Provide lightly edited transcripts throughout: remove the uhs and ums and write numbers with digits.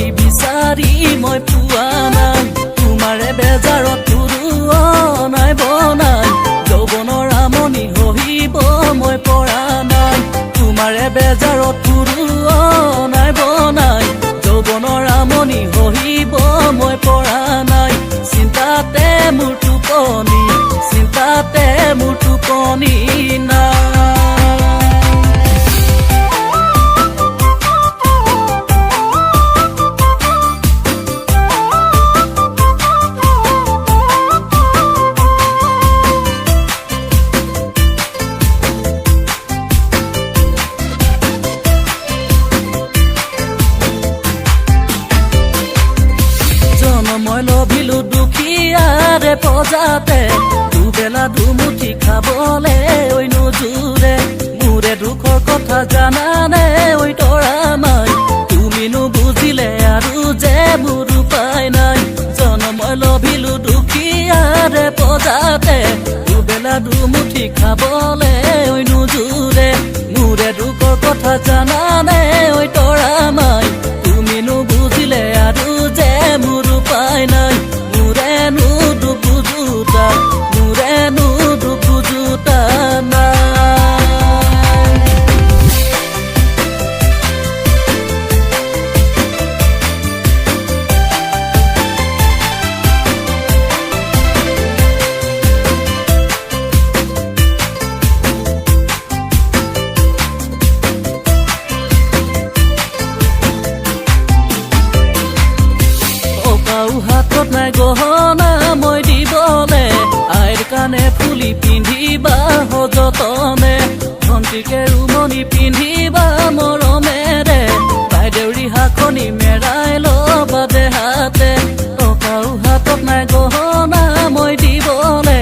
কৰি বিচাৰি মই পোৱা নাই। তোমাৰে বেজাৰত নাই বনাই, যৌৱনৰ আমনি সহিব মই পৰা নাই। তোমাৰে বেজাৰত নাই বনাই, যৌৱনৰ আমনি সহিব মই পৰা নাই। চিন্তাতে মোৰ টোপনি, চিন্তাতে মোৰ টোপনি নাই। মই লভিলো দুখীয়াৰে পজাতে, দুবেলা দুমুঠি খাবলে ঐ নোজোৰে। মোৰে দুখৰ কথা জানানে ঐ তৰা মাই, তুমিনো বুজিলে আৰু যে মোৰ উপায় নাই। জনমই লভিলো দুখীয়াৰে পজাতে, দুবেলা দুমুঠি খাবলে ঐ নোজোৰে। মোৰে দুখৰ কথা জানানে ঐ তৰা মাই, তুমিনো বুজিলে আৰু যে মোৰ উপায় নাই। মোৰেনো দুখ বুজোতা, মোৰেনো দুখ বুজোতা নাই। টকাও হাতত নাই গহনা মই দিবলে, আইৰ কাণে ফুলি পিন্ধিবা সযতনে। ভন্টিকে ৰুমনি পিন্ধিবা মৰমেৰে, বাইদেউৰী শাকনি মেৰাই ল'বা দেহাতে। টকাও হাতত নাই গহনা মই দিবলে,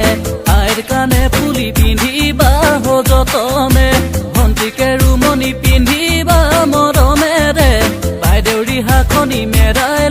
আইৰ কাণে ফুলি পিন্ধিবা সযতনে। ভন্টিকে ৰুমনি পিন্ধিবা মৰমেৰে, বাইদেউৰী শাকনি মেৰাই